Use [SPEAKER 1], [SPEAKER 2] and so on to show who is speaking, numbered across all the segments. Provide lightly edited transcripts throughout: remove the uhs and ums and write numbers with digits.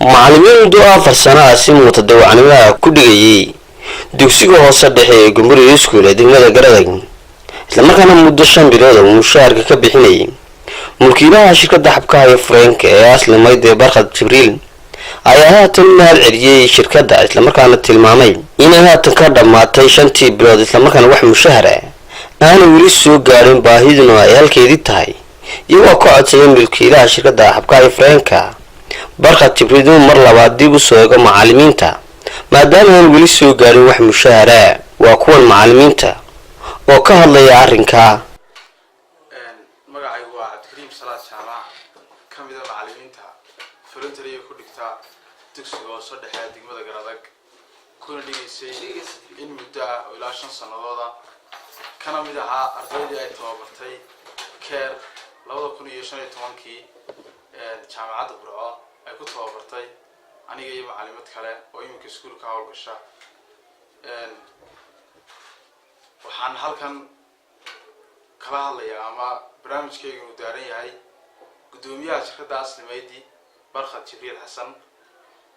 [SPEAKER 1] Macallimiin muddo 4 sano ah si mutadawacnimo ku dhigayay dugsiga hoose dhexe ee Gumburi School ee degmada Garadag, islamarkaana muddo 5 bilood uu mushaharka ka bixinayay mulkiilaha shirkadda xabkaha iyo fureenka ee Asli Maydi, Barkhad Jibriil, ayaa haatan u mahad celiyey shirkadda, islamarkaana tilmaamay inay haatan ka dhammaatay shantii bilood, islamarkaana wax mushahara aana weli soo gaadhin, baahiduna ay halkeedii tahay, iyagoo ka codsaday mulkiilaha shirkadda xabkaha iyo fureenka, Barkhad Jibriil, inuu mar labaad dib u soo eego macallimiinta, maadaama aan weli soo gaadhin wax mushahara. Waa kuwan macallimiinta oo ka hadlaya arrinka.
[SPEAKER 2] Magacaygu waa Cabdikariim Salaad Jaamac, ka mida macallimiinta voluntary-ga ku dhigta dugsiga hoose dhexe ee degmada Garadag, kuna dhigaysay in muddo ah oo ilaa 5 sanadooda, kana mid ahaa ardaydii ay tababartay CARE 2015-kii Jaamacadda Burco ay ku tababartay, aniga iyo macalimad kale oo iminka iskuulka howlgasha. Waxaan halkan kala hadlayaa ama barnaamijkayga uu daaran yahay guddoomiyaha shirkadda Asli Maydi, Barkhad Jibriil Xasan,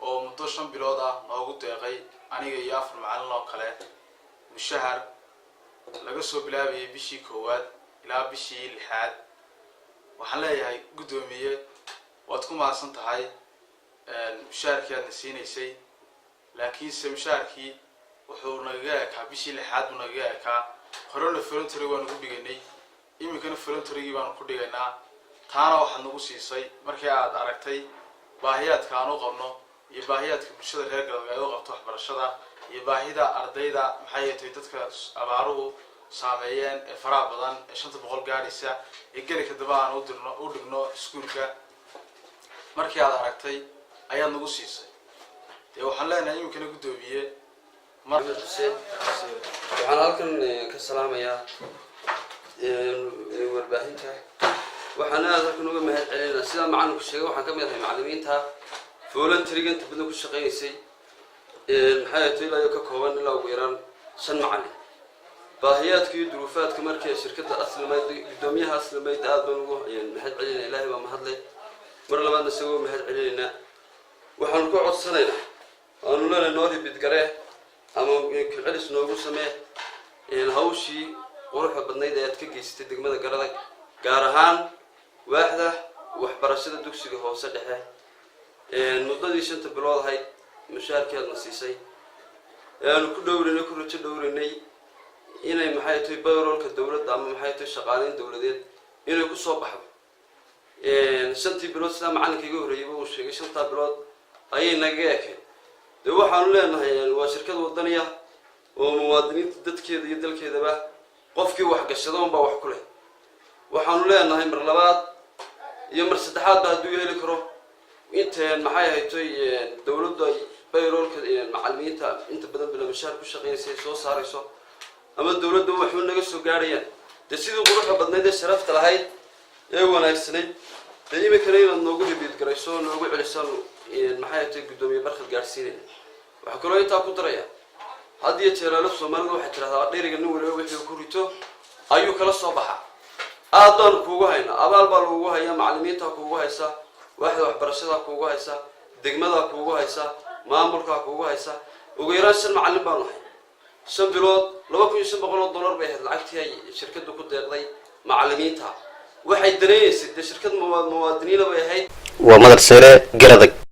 [SPEAKER 2] oo muddo 5 bilood ah noogu deeqay aniga iyo afar macallin oo kale mushahar laga soo bilaabayay bishii koowaad ilaa bishii lixaad. Waxaan leeyahay, guddoomiye, waad ku mahadsan tahay mushaharkii aadna siinaysay, laakiinse mushaharkii wuxuu nagaga ekaa bishii lixaad buu nagaga ekaa. Horena voluntary waanu ku dhiganay, iminkana voluntary-gii baanu ku dhigaynaa. Taana waxaad nagu siisay markii aad aragtay baahiyaadka aan u qabno iyo baahiyaadka bulshada reer Galbeed ay u qabto waxbarashada iyo baahida ardayda, maxay tahay, dadka abaaruhu saameeyeen ee faraha badan ee 500 gaadhaysa ee gelika daba aan u dirno u dhigno iskuulka. Markii aad aragtay ayaad nagu siisay. Dee waxaan leenahay iminkana, guddoomiye,
[SPEAKER 3] Maxamed Xuseen. Waxaan halkan ka salaamayaa warbaahinta. Waxaan aad halkan uga mahad celinaynaa, sidaa macalinku sheegay, waxaan ka mid ahay macallimiinta voluntary-ga inta badan ku shaqaynaysay, maxay ahayd, ilaa iyo ka kooban ilaa ugu yaraan shan macallin. Baahiyaadka iyo duruufaadka markii shirkadda Asli Maydi, guddoomiyaha Asli Maydi, aad baan ugu mahad celinaya. Ilaahay baa mahadleh, mar labaadna isagoo mahad celinaynaa. Waxaanu ka codsanaynaa, aanu leenahay, noo repeat garee ama kulcelis noogu samee hawshii quruxda badnayd ee aad ka geysatay degmada Garadag, gaar ahaan waaxda waxbarashada dugsiga hoose dhexe, muddadii shanta bilood ahayd mushaarkii aadna siisay ee aanu ku dhowranay, ku rajo dhowranay inay, maxay tahay, payroll-ka dowladda ama, maxay tahay, shaqaaleyn dowladeed inay ku soo baxdo. Shantii bilood, sidaa macallinka iga horreeyeyba uu sheegay, shantaa bilood ayay nagaga ekeen. Dee waxaanu leenahay, waa shirkad wadaniya oo muwaadiniinta dadkeeda iyo dalkeedaba qofkii waxgashada unbaa wax ku leh. Waxaanu leenahay, mar labaad iyo mar saddexaadba hadduu heli karo, inteen, maxay ahaytoy, dowladdu ay payroll-ka macalimiinta inta badan bila mushaar ku shaqaynaysa ay soo saarayso ama dowladda waxu naga soo gaadhayaan, dee sidii quruxda badnayd ee sharafta lahayd ee wanaagsanayd, dee iminkana inaad noogu repeat garayso oo noogu celisaan, maxay ahaytoy, guddoomiye Barkhad gaadhsiinayna. Waxaa kaloo intaa ku daraya, had iyo jeeraalo Soomaalida waxay tidhahdaa, dheriga nin waliba wixii ku rito ayuu kala soo baxaa. Aad baanu kuugu haynaa, abaal baa lagugu hayaa, macallimiintaa kuugu haysa, waaxda waxbarashadaa kuugu haysa, degmadaa kuugu haysa, maamulkaa kuugu haysa. Ugu yaraan shan macallin baanu ahay. 5 bilood $2,500 bay ahayd lacagtii ay shirkaddu ku deeqday macallimiinta. Waxay danaynaysay dee shirkad muwaadiniina bay ahayd.
[SPEAKER 1] Waa Madar Sare, Garadag.